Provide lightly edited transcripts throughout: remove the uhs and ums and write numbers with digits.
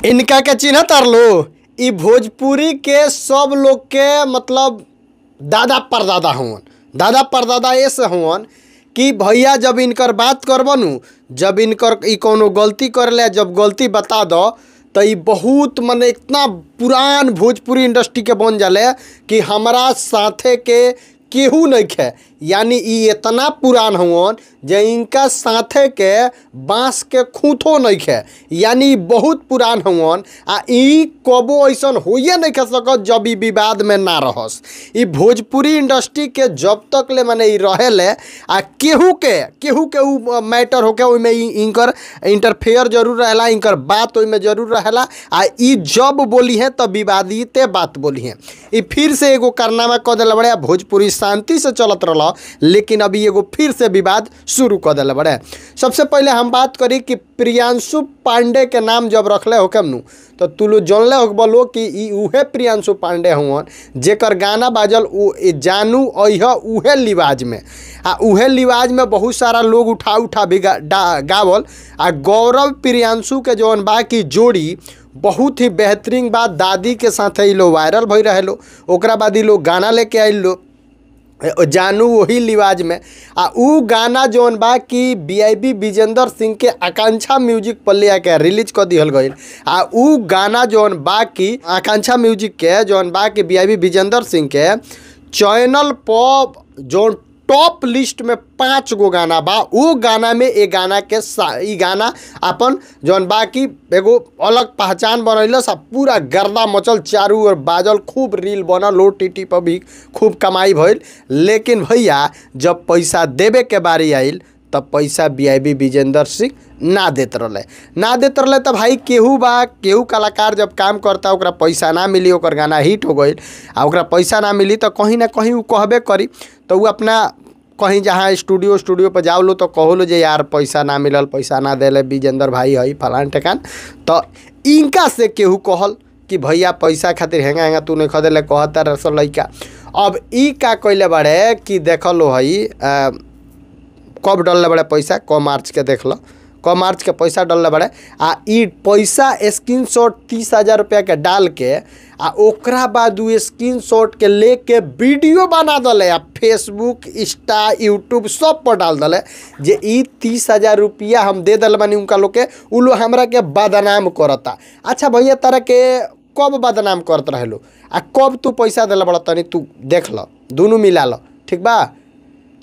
इनका के चिन्ह तरलो इ भोजपुरी के सब लोग के मतलब दादा परदादा हवन। दादा परदादा ऐसे हवन कि भैया जब इनकर बात करबनु, जब इनकर इ कौनो गलती कर ले, जब गलती बता दो तो इ बहुत मने इतना पुरान भोजपुरी इंडस्ट्री के बन जाले कि हमारा साथे के केहू नइखे। यानी इ इतना पुरान हवन जे इनका साथे के बांस के खूंटो नइखे, यानी बहुत पुरान हवन। आ इ कबो ऐसन होइए नइखे सकत जब इ विवाद में ना रहस। इ भोजपुरी इंडस्ट्री के जब तक ले माने इ रहेले आ केहू के उ मैटर होके ओइमे इनकर इंटरफेयर जरूर रहेला, इनकर बात ओइमे जरूर रहेला। आ इ जब बोली है तब विवादिते बात बोली है। इ फिर से एगो कारनामा क देले बड़े। भोजपुरी शांति से चलत रहल, लेकिन अभी एगो फिर से विवाद शुरू कर दिले बड़े। सबसे पहले हम बात करी कि प्रियांशु पांडे के नाम जब रखले होके नु तो तू लोग जानले होकबो कि इ उहे प्रियांशु पांडे हुवन जेकर गाना बाजल उ जानू अह उहे लिवाज में। आ उहे लिवाज में बहुत सारा लोग उठा उठा भी गावल। आ गौरव प्रियांशु के जौन बा की जोड़ी बहुत ही बेहतरीन बात दादी के साथ ही लोग वायरल भई रहे लो। ओकरा बाद इ लोग गाना लेके आइल लो जानू वही लिवाज में। आ उ गाना जौन बा कि बीआईबी विजेंद्र सिंह के आकांक्षा म्यूजिक पर ले आके रिलीज कर दिहल गइल। आ उ गाना जौन बा कि आकांक्षा म्यूजिक के जौन बा कि बीआईबी विजेंद्र सिंह के चैनल पर जौन टॉप लिस्ट में 5 गो गाना बा, वो गाना में ए गाना के इ गाना अपन जौन बा कि एगो अलग पहचान बनैलस। आ पूरा गर्दा मचल, चारू ओर बाजल, खूब रील बनल, ओटीटी पर भी खूब कमाई भइल। लेकिन भैया जब पैसा देवे के बारी आइल तब पैसा बीआईबी विजेंद्र सिंह ना देत रहले, ना देत रहले। तो भाई केहू बा, केहू कलाकार जब काम करता ओकरा पैसा ना मिली, ओकर गाना हिट हो गइल आ ओकरा पैसा ना मिली तो कहीं ना कहीं उ कहबे करी। तो उ अपना कहीं जहाँ स्टूडियो स्टूडियो पर जाओ लो तो कहो लो जे यार पैसा ना मिलल, पैसा ना देले विजेंद्र भाई हई फलान ठेकान। तो इनका से केहू कहल कि भैया पैसा खातिर हेंगा हेंगा तू नहीं खदेले कहता रस लइका। अब इ का कइले बाड़े कि देखलो हई कब डलले बड़े पैसा, क मार्च के देख लो, क मार्च के पैसा डलले बड़े। आ इ पैसा स्क्रीनशॉट 30,000 रुपया के डाल के आ ओकरा बाद उ स्क्रीनशॉट के लेके वीडियो बना दले आ फेसबुक इंस्टा यूट्यूब सब पर डाल दले जे इ 30,000 रुपया हम दे दल बानी उनका लोग के, उ लोग हमरा के बदनाम करता। अच्छा भैया तारा के कब बदनाम करत रहेलो आ कब तू पैसा दिल बड़ा, तनी तू देख ल, दुनू मिला ल, ठीक बा।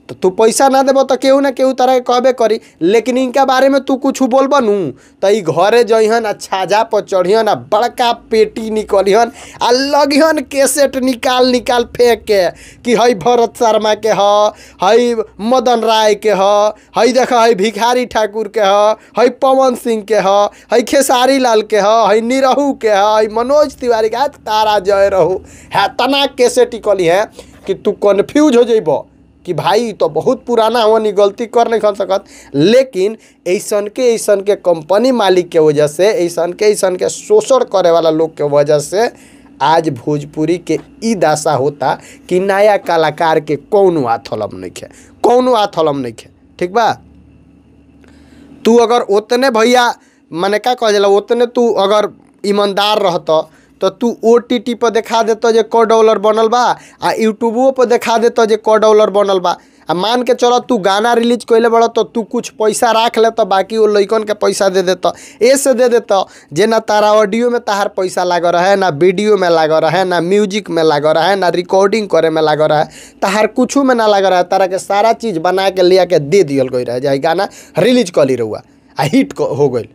तो तू पैसा ना देबो तो केहू ना केहू तरह के कहबे करी, लेकिन इनका बारे में तू कुछ बोलबा नू तो इ घरे जइहन आ छाजा पर चढ़िहन आ बड़का पेटी निकलिहन आ लगिहन कैसेट निकाल निकाल फेंक के कि हई भरत शर्मा के ह, हई मदन राय के ह, हई देख हई भिखारी ठाकुर के ह, हई पवन सिंह के ह, हई खेसारी लाल के ह, हई निरहू के ह, हई मनोज तिवारी के, तारा जय रहू है। तना कैसेट निकली है कि तू कन्फ्यूज हो जइबो कि भाई तो बहुत पुराना हवन, गलती कर नहीं खन सकत। लेकिन ऐसन के कंपनी मालिक के वजह से, ऐसन के शोषण करे वाला लोग के वजह से आज भोजपुरी के इ दशा होता कि नया कलाकार के कौनो आथलम नइखे, कौनो आथलम नइखे, ठीक बा। तू अगर उतने भैया मने का कह जाला, उतने तू अगर ईमानदार रहत तो तू ओटीटी पर देखा देता जे क डॉलर बनल बा आ यूट्यूबो पर देखा देता जे क डॉलर बनल बा। आ मान के चल तू गाना रिलीज कइले बड़ तो तू कुछ पैसा राख ले तो बाकी वो लइकन के पैसा दे देता, ऐसे दे देता जे ना तारा ऑडियो में ताहार पैसा लाग रहे, ना वीडियो में लाग रहे, ना म्यूजिक में लाग रहे, ना रिकॉर्डिंग करे में लाग रहे, ताहार कुछ में ना लाग रहे। तारा के सारा चीज़ बना के लिया के दे दियल गई रहे, जाए गाना रिलीज कर ली रहुआ आ हिट हो गई।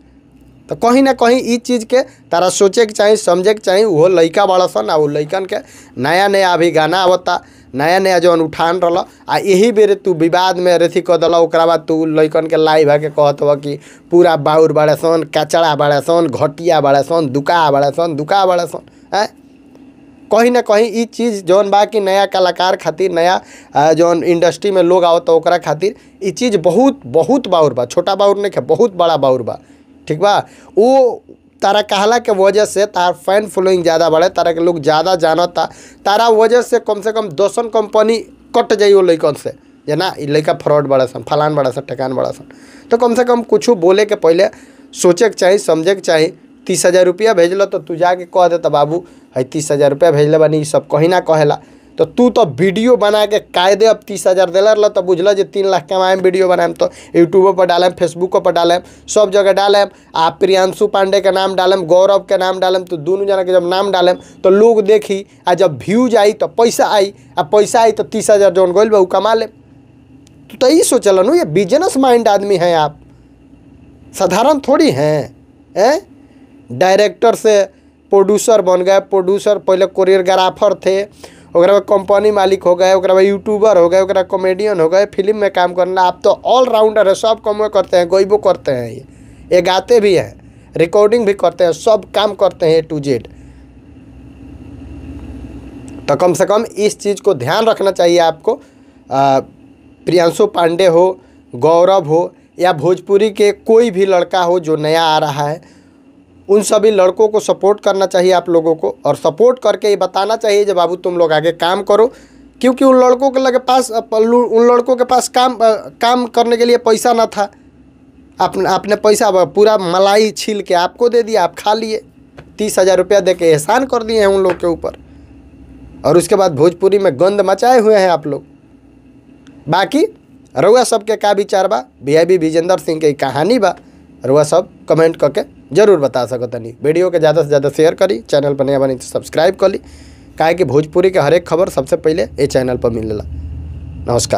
तो कहीं ना कहीं इ चीज़ के तारा सोचे के चाही, समझे के चाही। वो लइका बड़ा सन आ वो लइकन के नया नया अभी गाना आवता, नया नया जौन उठान रहा आ यही बेरे तू विवाद में रेथी कर दिल। ओकरा बाद तू लइकन के लाइव आके कहत हो कि पूरा बाउर बड़ा सन, कचड़ा बड़ा सन, घटिया बड़ा सन, दुका बड़ा सन, दुका बड़ा सन है। कहीं ना कहीं इ चीज़ जौन बा कि नया कलाकार खातिर, नया जौन इंडस्ट्री में लोग आवता ओकरा खातिर इ चीज़ बहुत बहुत बाउर बा, छोटा बाउर नहीं है, बहुत बड़ा बाउर बा, ठीक बा। वो तारा कहला के वजह से तार फैन फॉलोइंग ज़्यादा बढ़े, तारा के लोग ज़्यादा जानता, तारा वजह से कम 10 कंपनी कट जाई वो लइकन से जे ना इ लइका फ्रॉड बड़ा सन, फलान बड़ा सन, ठेकान बड़ा सन। तो कम से कम कुछ बोले के पहले सोचे के चाही, समझे के चाही। 30,000 रुपया भेजल तो तू जाके कह देता बाबू है 30,000 रुपया भेजले बानी, सब कहीं ना कहेला। तो तू तो वीडियो बना के कायदे अब 30,000 दिला रहा तो बुझल जे 3 लाख कमाएम वीडियो बनाएम तो यूट्यूबो पर डालेम, फेसबुको पर डालेम, सब जगह डालेम। आप प्रियांशु पांडे के नाम डालेम, गौरव के नाम डालेम, तो दोनों जना के जब नाम डालेम तो लोग देखी आ जब व्यूज आई तो पैसा आई, आ पैसा आई तो 30,000 जौन गइल बा उ कमा लेम। तो यही सोचल नु, ये बिजनेस माइंड आदमी हैं आप, साधारण थोड़ी हैं। डायरेक्टर से प्रोड्यूसर बन गए, प्रोड्यूसर पहले कोरियोग्राफर थे, ओकरा बाद कंपनी मालिक हो गए, ओकरा बाद यूट्यूबर हो गए, ओकरा कॉमेडियन हो गए, फिल्म में काम करना। आप तो ऑलराउंडर है, सब कम करते हैं, गईबो करते हैं, ये गाते भी हैं, रिकॉर्डिंग भी करते हैं, सब काम करते हैं ए टू जेड। तो कम से कम इस चीज़ को ध्यान रखना चाहिए आपको। प्रियांशु पांडे हो, गौरव हो, या भोजपुरी के कोई भी लड़का हो जो नया आ रहा है, उन सभी लड़कों को सपोर्ट करना चाहिए आप लोगों को, और सपोर्ट करके ये बताना चाहिए जब बाबू तुम लोग आगे काम करो, क्योंकि उन लड़कों के लगे पास उन लड़कों के पास काम करने के लिए पैसा ना था। आपने पैसा पूरा मलाई छील के आपको दे दिया, आप खा लिए, 30,000 रुपया दे के एहसान कर दिए हैं उन लोग के ऊपर, और उसके बाद भोजपुरी में गंद मचाए हुए हैं आप लोग। बाकी रउआ सबके का विचार बा वीआईबी विजेंद्र सिंह के कहानी बा, रउआ सब कमेंट करके जरूर बता सकतनी। वीडियो के ज़्यादा से ज़्यादा शेयर करी, चैनल पर नया बनी तो सब्सक्राइब कर ली, काहे कि भोजपुरी के हरेक खबर सबसे पहले ये चैनल पर मिलेला। नमस्कार।